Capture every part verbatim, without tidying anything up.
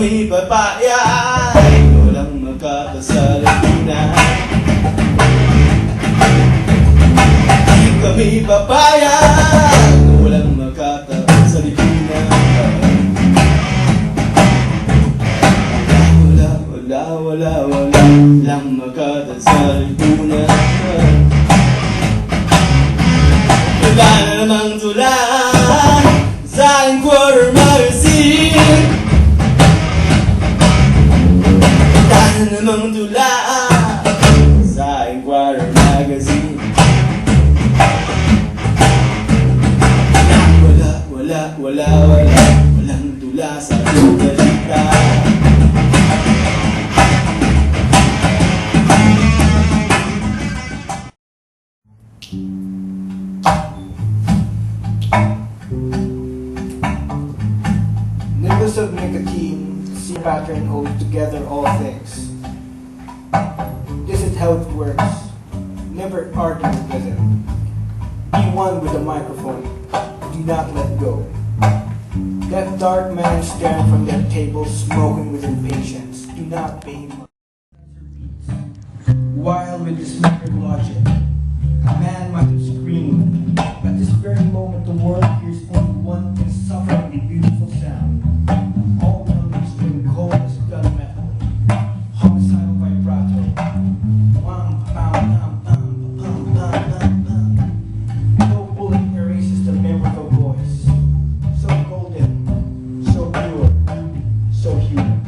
Kami papaya, walang makata sa lipunan. Kami papaya, walang makata sa lipunan. Wala, wala, wala, wala, walang makata sa lipunan. Wala na namang tula sa Inquirer Magazine. Wala na namang tula sa Inquirer Magazine. Wala, wala, wala, wala, walang tula sa ating balita. Nimbus of nicotine, see pattern holds together all things. This is how it works. Never argue with him. Be one with the microphone. Do not let go. That dark man staring from that table, smoking with impatience. Do not pay him. Wild with this method logic, a man might have screamed. At this very moment, the world hears only one insufferably beautiful sound. All melodies ring cold as gunmetal. Homicidal vibrato. Pam, pam, pam, pam, pam, pam, pam, pam. No bullet erases the memory of a voice. So golden, so pure, so human.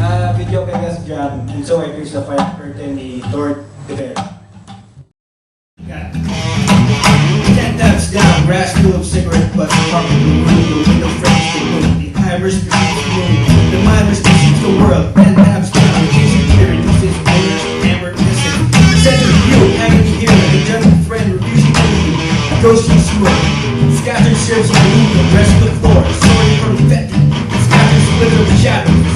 Ah, video kay Gas Jam, and so I wish the fine curtain ni Lord Rivera. Ten times down, grass full of cigarette butts, parking the room, the window frames the room, the Irish receives room, the miners receives the world. Ten times down, the music clear, and this is owners, hammer, missing. Center view, agony here, like a gentle friend refusing to leave. Ghostly smoke, scattered strips of blue, the rest of the floor, soaring confetti. Scattered splitting of shadows,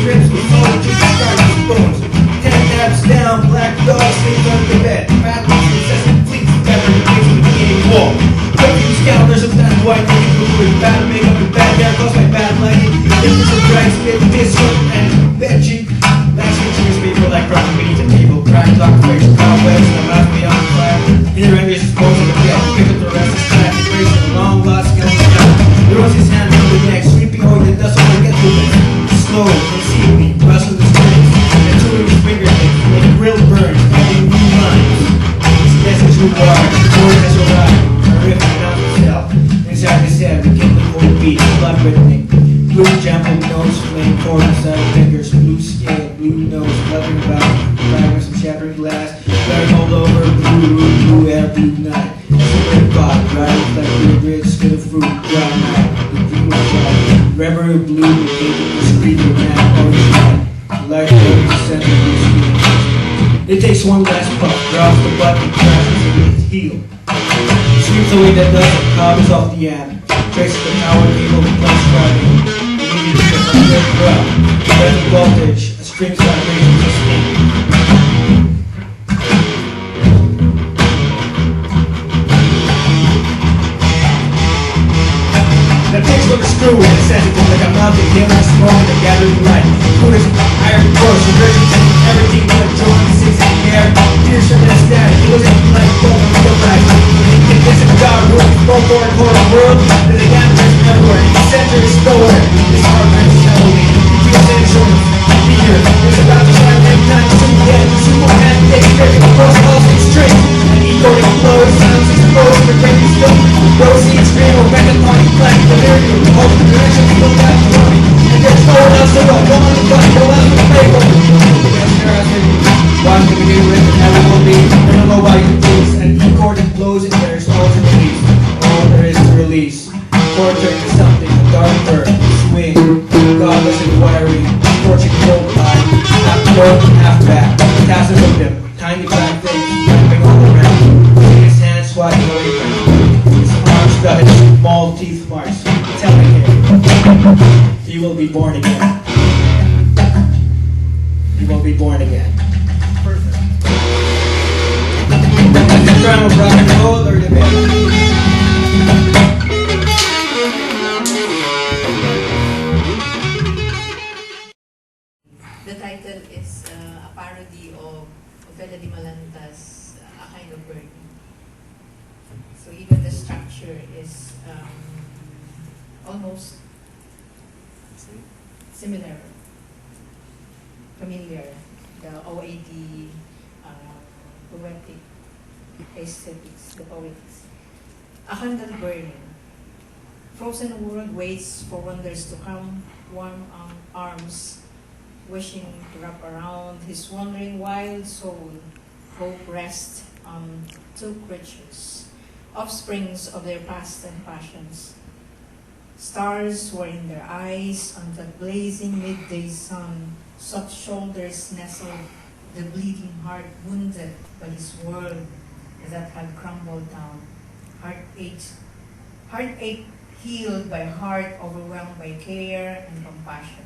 strips of solid, just discarded bones. Ten times down, black dog sleeps under the bed. Fat leaves incessant fleets, pepper the kids with the wall. Refuse calendars of that white people who is bad makeup and bad hair caused by bad lighting. Difference of bright spit, this one, and bed sheet. Last week's newspaper like brown beans and table. Crack clock, flames, cobwebs, and the mouth beyond the fire. Here, English is posted again. Pick up the rest of the time. Embrace the long lost skeleton. He runs his hand around the neck, sweeping away the dust of forgetfulness. Slow, conceiving, rustle the strings, and two of his fingertips, like grilled birds, finding new lines. His message who are, word has arrived, a rift announced itself. Inside the cell, we get the cold beat, blood reddening. Blue jumbled nose, flame, four inside fingers, blue skin, blue nose, fluttering about, fragments of shattered glass, flaring all over, blue, blue air, blue night. Sacred vibe, riding like the bridge to the fruit, brown night, the dream of life. Reverie of blue, the paper, the screen, the map, orange light. Light, orange, center, blue screen. It takes one last puff, draws the blood and crashes in his heel. Sweeps away the dust and cobwebs off the amp. Traces the power cable, the blood spreading. Immediately the thunder, breath of voltage, a string's vibration, just think. The picks of a screw and sensitive like a mountain hill is strong to gather light. Who is iron cross, regurgitating everything but joy sits in the air. Tears from the stand, he was in like both of the light. If this is God, who is both for the world, then the gap is everywhere. He centers nowhere. This heart is heavily. He feels insurance. Fear is about to strike anytime soon. Yet, simple hand takes care across all six strings. And he going flows, sounds exposed, the great is still. Rosy is green, or back upon his flag, delirium, hope, the direction still down the road. And there's no one else to go, no one to fight, no one else to play for. Watch the beginning with the heaven will be, and the mobile things, and he chord and blows, and there's no release. All there is to release. Portrait is something, a dark bird, swing, godless and wiry, torching cold eye, half forward, half back, tacit of them, tiny black things jumping all around, his hands swatting away from him, his arms dotted with small teeth marks, telling him, "You will be born again. You will be born again." Perfect. That's the crown of rock and roll, or the band. Sure is, um, almost similar, familiar, the O A D, uh, poetic aesthetics, the poetics. A candle burning. Frozen world waits for wonders to come, warm arms wishing to wrap around his wandering wild soul. Hope rests on two creatures, offsprings of their past and passions. Stars were in their eyes on that blazing midday sun. Soft shoulders nestled the bleeding heart wounded by this world that had crumbled down. Heartache, heartache healed by heart overwhelmed by care and compassion.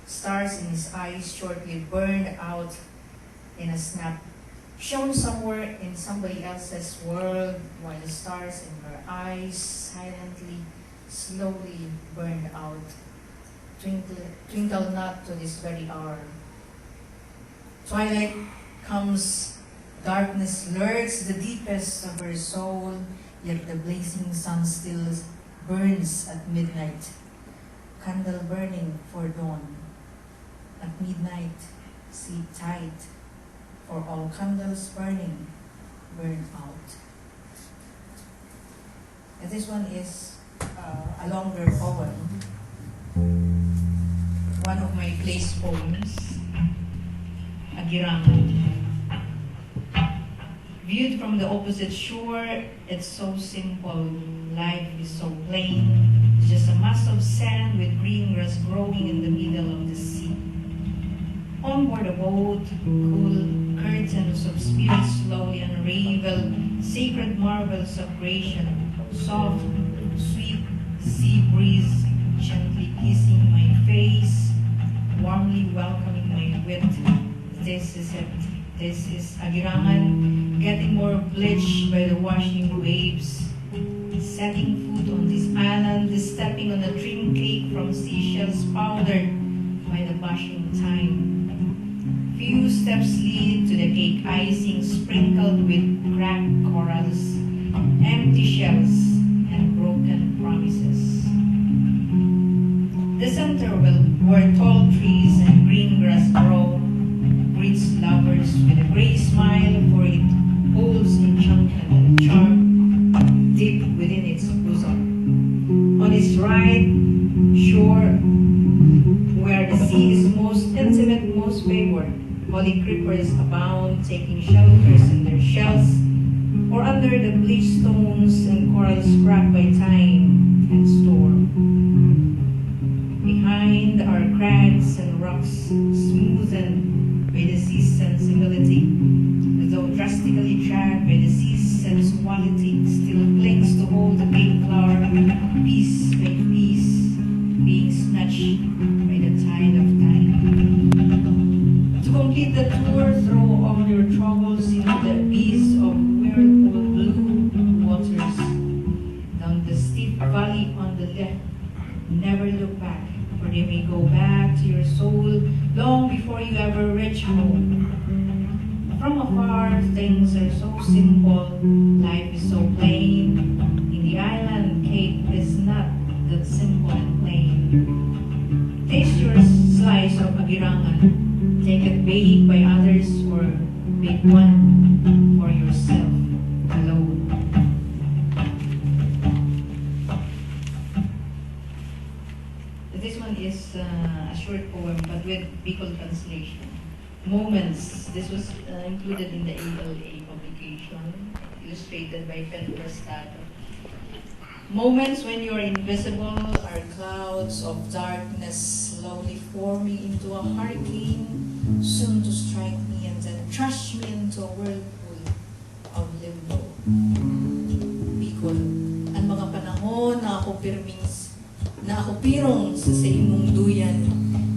Stars in his eyes shortly burned out in a snap, shone somewhere in somebody else's world, while the stars in her eyes silently, slowly burned out, twinkle, twinkle not to this very hour. Twilight comes, darkness lurks the deepest of her soul, yet the blazing sun still burns at midnight. Candle burning for dawn. At midnight, sleep tight, for all candles burning burn out. And this one is, uh, a longer poem. One of my place poems, Agirangan. Viewed from the opposite shore, it's so simple. Life is so plain. It's just a mass of sand with green grass growing in the middle of the sea. On board a boat, cool curtains of spirits slowly unravel, sacred marvels of creation. Soft, sweet sea breeze gently kissing my face, warmly welcoming my wit. This is it. This is Agirangan, getting more bleached by the washing waves. Setting foot on this island is stepping on a dream cake from seashells powdered by the bashing time. Few steps lead to the cake icing sprinkled with cracked corals, empty shells, and broken promises. The center will, where tall trees and green grass grow, greets lovers with a gray smile, for it holds enchantment and charm deep within its bosom. On its right shore, where the sea is most intimate, most favored, holy creepers abound, taking shelters in their shells or under the bleached stones and corals cracked by time and storm. Behind are crags and rocks smoothened by the sea's sensibility, though drastically dragged by the sea's sensuality, still clings to hold the pink flower, piece by piece, being snatched by the tide of time. To complete the tour, throw all your troubles into the abyss of whirlpool blue waters, down the steep valley on the left. Never look back, for they may go back to your soul long before you ever reach home. From afar, things are so simple, life is so plain. In the island, Cape is not that simple and plain. Taste your slice of Agirangan. Take it baked by others or bake one for yourself alone. This one is, uh, a short poem, but with Bicol translation. Moments. This was, uh, included in the A L A publication, illustrated by Pen Prestado. Moments when you are invisible are clouds of darkness slowly forming into a hurricane, soon to strike me and then trash me into a whirlpool of limbo. Bicol, an mga panahon na ako pirming s-, na ako pirong sa saimong duyan,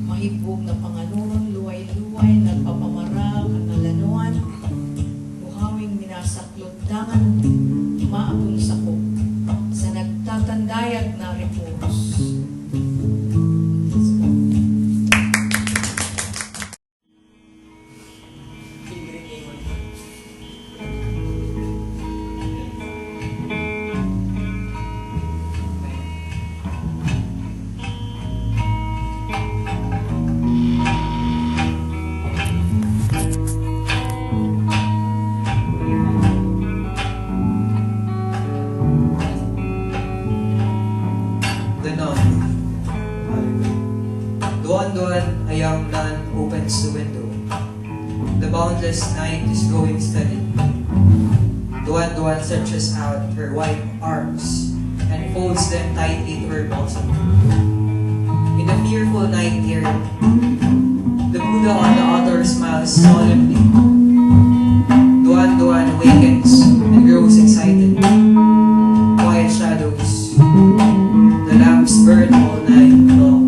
mahibog na panganon, luway-luway, nagpapamara, kanalanuan, buhawing minasaklot, dangan maapong sakop sa nagtatandayag na ripuros. A young nun opens the window. The boundless night is growing steady. Duan Duan stretches out her white arms and folds them tightly to her bosom. In the fearful night air, the Buddha on the altar smiles solemnly. Duan Duan awakens and grows excited. Quiet shadows. The lamps burn all night long.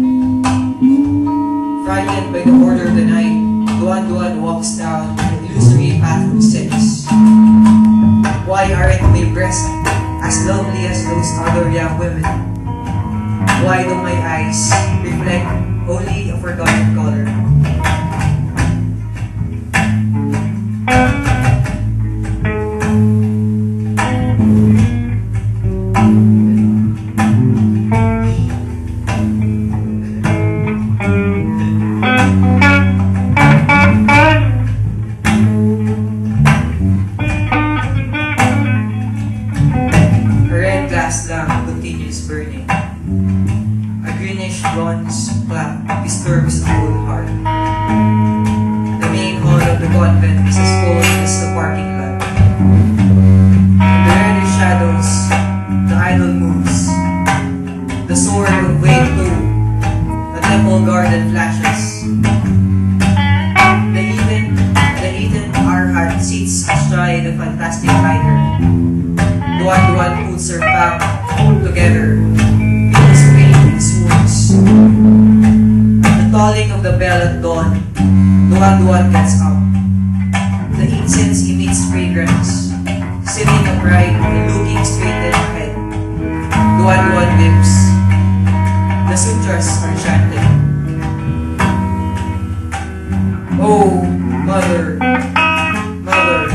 Frightened by the order of the night, Duan Duan walks down the illusory path of sense. Why aren't my breasts as lovely as those other young women? Why do my eyes reflect only a forgotten color? A red gas lamp continues burning. A greenish bronze clock disturbs the cold heart. The main hall of the convent is as cold as the parking lot. In the reddish shadows, the idol moves. The sword of Wave two, the temple garden flashes. The heathen, the heathen Arhat sits astride the fantastic rider. Duan Duan puts her back together, feels pain in his wounds. At the tolling of the bell at dawn, Duan Duan gets up. The incense emits fragrance. Sitting upright and looking straight ahead, Duan Duan weeps. The sutras are chanted. Oh, mother, mother.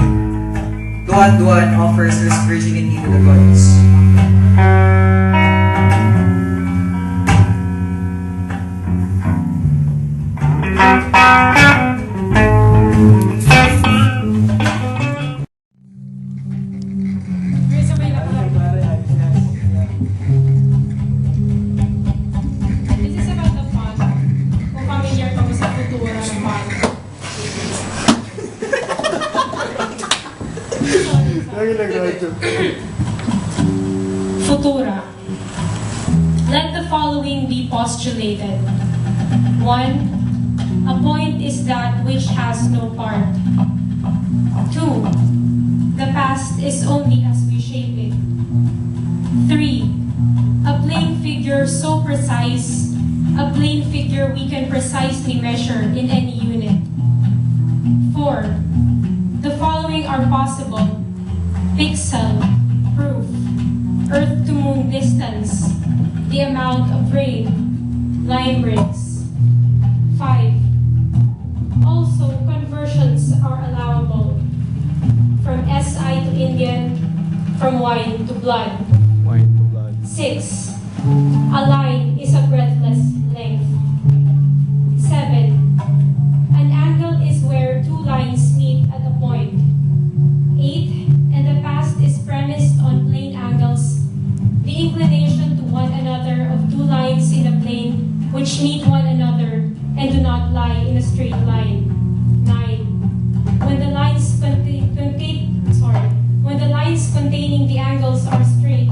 Duan Duan offers her virginity to the gods. This is about the font. Kung familiar ka mo sa kultura ng font. Lagi lang radyo. Futura. Let the following be postulated. One, a point is that which has no part. Two, the past is only as we shape it. Three, a plane figure so precise, a plane figure we can precisely measure in any unit. Four, the following are possible: pixel, proof, earth to moon distance, the amount of rain, lime bricks. Five, also conversions are allowable from S I to Indian, from wine to blood. Wine to blood. Six, a line is a breathless length. Seven, an angle is where two lines meet at a point. Eight, and the past is premised on plane angles, the inclination to one another of two lines in a plane which meet one another and do not lie in a straight line. Nine, when the lines contain, contain, sorry, when the lines containing the angles are straight,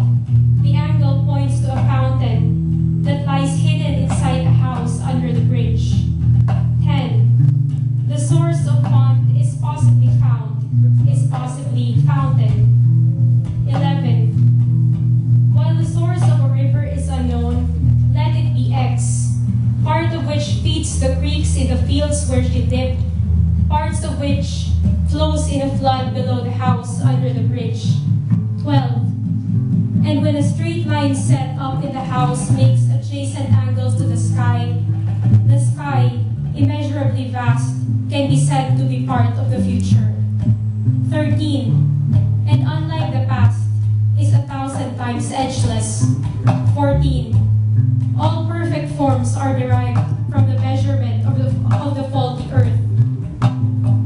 the angle points to a fountain that lies hidden inside a house under the bridge. Ten, the source of font is possibly found, is possibly fountain. Eleven, while the source of a river is unknown, let it be X, part of which feeds the creeks in the fields where she lived, parts of which flows in a flood below the house under the bridge. Twelve, and when a straight line set up in the house makes adjacent angles to the sky, the sky, immeasurably vast, can be said to be part of the future. Thirteen, and unlike the past, is a thousand times edgeless. Fourteen, all perfect forms are derived from the measurement of the, of the faulty earth.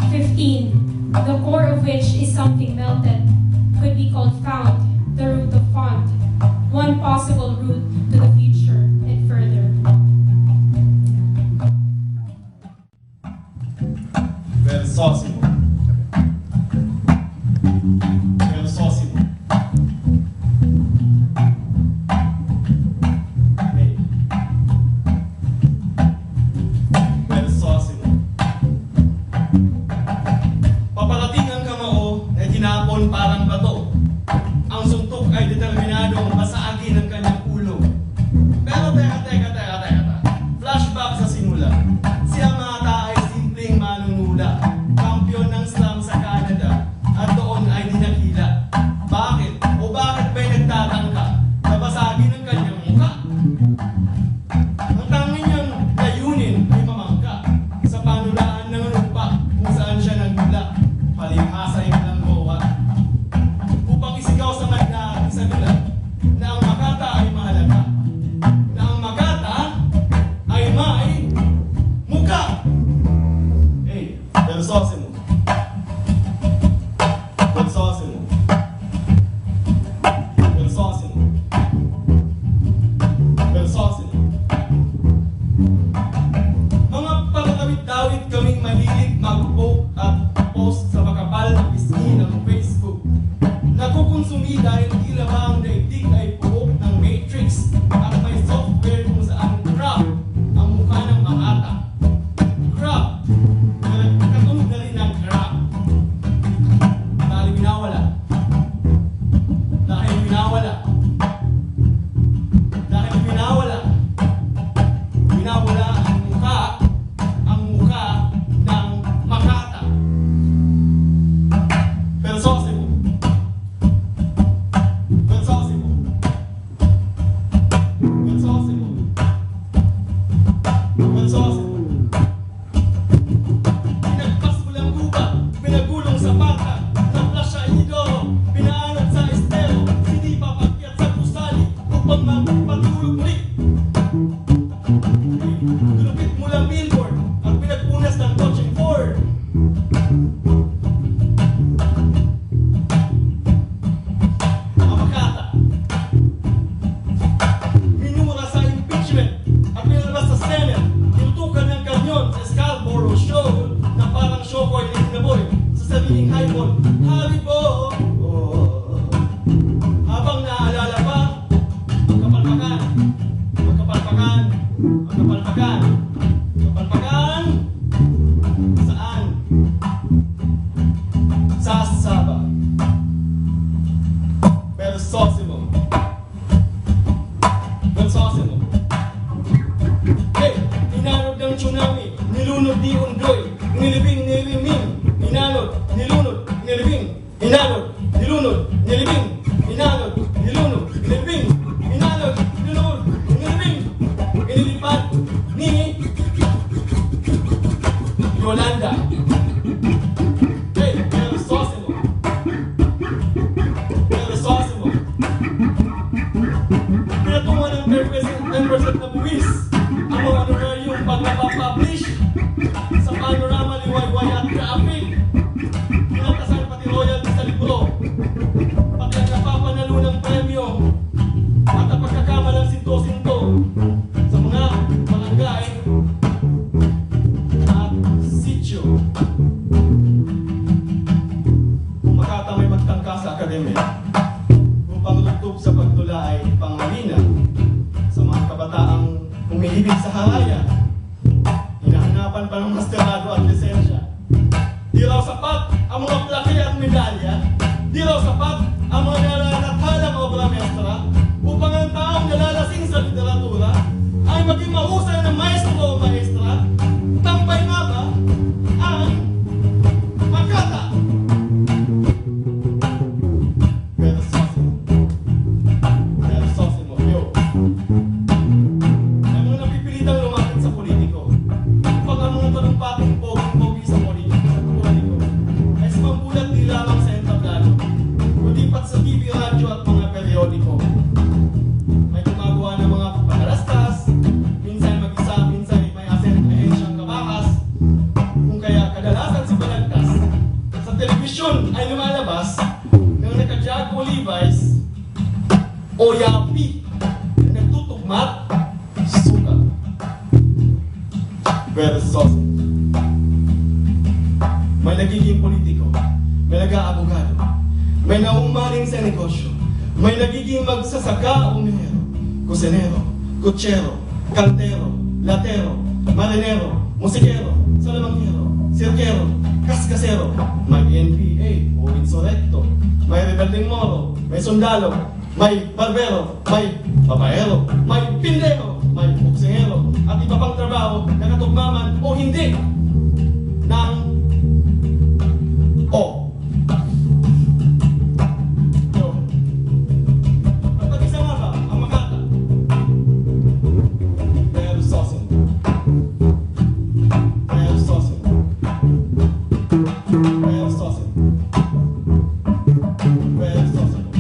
Fifteen, the core of which is something melted, could be called found, the root of font, one possible route to the future and further. Sa dilag na ang makata ay mahalaga, na ang makata ay may muka. Hey, persosimo. Persosimo. Persosimo. Persosimo. Mga paratawid-tawid kaming mahilig mag-poke at post sa makapal na pisngi ng Facebook. Nakukonsumi dahil tila ba ang daigdig ay buhok ng Matrix at may software kung saan crop ang mukha ng makata. Crop. Katulad na rin ng crop. Dahil winawala. Dahil winawala. Dahil winawala. Winawala ang mukha, ang mukha ng makata. Persosimo. Persosimo. Persosimo. Persosimo. Pinagpas mo lang gubat, pinagulong sa pata, naplas sa inidoro, pinaanod sa estero, sinipa paakyat sa gusali, upang magpatulog muli. Ginupit mo lang billboard, at pinagpunas ng coaching board. Mga makata. Minura sa impeachment at pinalabas sa Senate, tinutukan ng kanyon sa Scarborough Shoal na parang shokoy na inamoy sa sariling hypon. Hari po! Habang naalala pa, magkapalpakan, magkapalpakan, magkapalpakan, magkapalpakan. Saan? Sa Saba. Persosimo. Persosimo. Hey, inanod ng tsunami, nilunod ni Undoy, nilibing ni Riming, inanod, nilunod, nilibing, inanod, nilunod, nilibing, inanod, nilunod, nilibing, inanod, nilunod, nilibing, inilipat ni Yolanda. Hey, persosimo. Persosimo. Pinatungan ng ten percent, ten percent na buwis ang mga honoraryong pagpapapublish sa Panorama, Liwayway at Kaapil. Pinatasan pati royalty sa libro, pati ang napapanalunan premyo at ang pagkakamalang sinto-sinto sa mga barangay at sityo. Kung makatamay magtangka sa akademya, upang rubtob sa pagtula ay pangalina sa mga kabataang umiibig sa haraya, hinahanapan pa ng masterado at lisensya. Di raw sapat ang mga plake at medalya, di raw sapat ang mga nararathalang obra mestra, upang ang taong nalalasing sa literatura ay maging mahusay na maestro o maestra. Tambay nga ba ang makata? Persosimo. Persosimo. Yo. May mga napipilitang lumapit sa politiko. Pag ang mga talumpating poging-pogi sa politiko, sa politiko, ay sumambulat di lamang sa entablado, kundi pati sa T V, radyo at mga periodiko. May gumagawa ng mga pagkakalastas, minsan mag-isa, minsan may asen-, ahensyang kabahas, kung kaya kadalasan si Balagtas sa telebisyon ay lumalabas ng naka-jag o Levi's o yapi na nagtutugmat suka. Persosimo. May nagiging politiko, may nag-aabogado, may naumaling sa negosyo, may nagiging magsasaka o minero, kusinero, kutsero, kantero, latero, marinero, musikero, salamanghero, sirkero, kaskasero, may N P A o insurekto, may rebeldeng Moro, may sundalo, may barbero, may babaero, may pindeho, may boksingero, at iba pang trabaho na katugma man o hindi ng O. Yo. At pag-isa nga ba ang makata? Persosimo. Persosimo. Persosimo. Persosimo.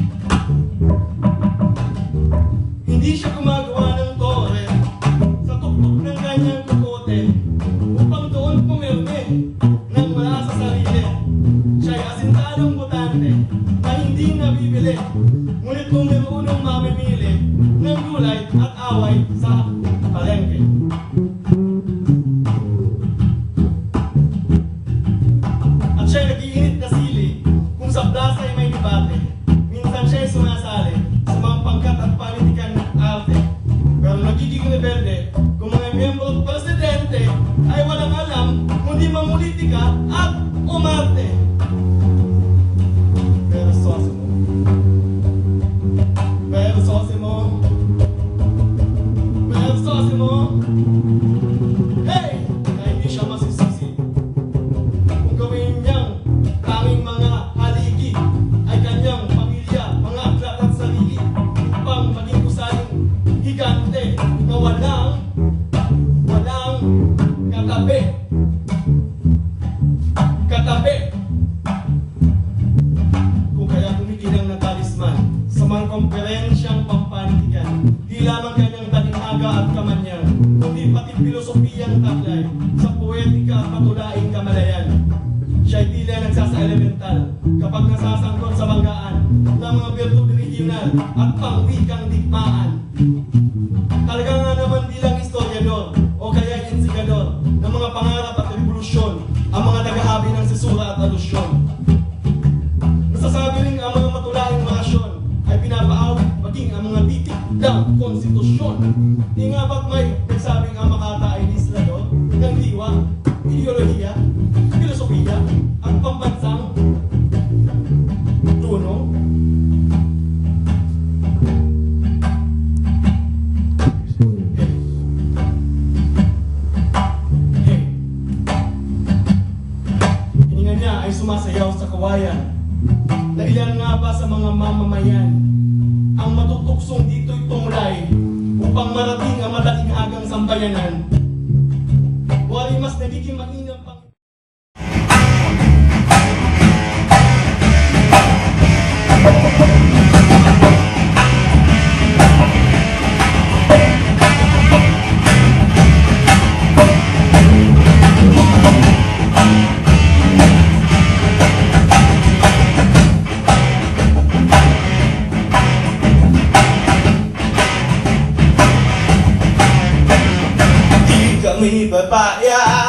Bibili. Ngunit numero unong mamimili ng gulay at away sa palengke. At siya'y nag-iinit na sili kung sa plaza ay may debate. Minsan siya'y sumasali sa mga pangkat at panitikan ng arte. Pero nagiging rebelde kung mga miyembro at presidente ay walang alam kundi mamolitika at umarte. Pero sa Pero sa Simo, pero sa Simo, hey! Na hindi siya masisisi kung gawin niyang tanging mga haligi ay kanyang pamilya, mga aklat at sarili, upang maging gusaling higante na walang, walang katabi. Katabi. Kung kaya kumikinang na talisman sa mga komperensyang pampanitikan, di lamang kanyang taging aga at kamanyang, kundi pati pilosopiyang taglay sa poetika at matulaing kamalayan. Siya'y tila nagsasa-elemental kapag nasasangkot sa banggaan ng mga birtud rehiyonal at pangwikang digmaan. Talaga nga naman, bilang istoryador o kaya insigador ng mga pangarap at rebolusyon, ang mga naghahabi ng sisura at alusyon. Nasasabi rin ang mga matulaing orasyon ay pinapaawit, maging ang mga titik ng konstitusyon. Di nga ba't may nagsabing ang makata ay legislador ng diwa, ideolohiya, pilosopiya, at pambansang dunong? Hininga niya ay sumasayaw sa kawayan. Dahilan nga ba sa mga mamamayan ang matutuksong dito'y tumulay upang marating ang madaling agang sambayanan? Wari mas nagiging mainam pang Di kami papaya.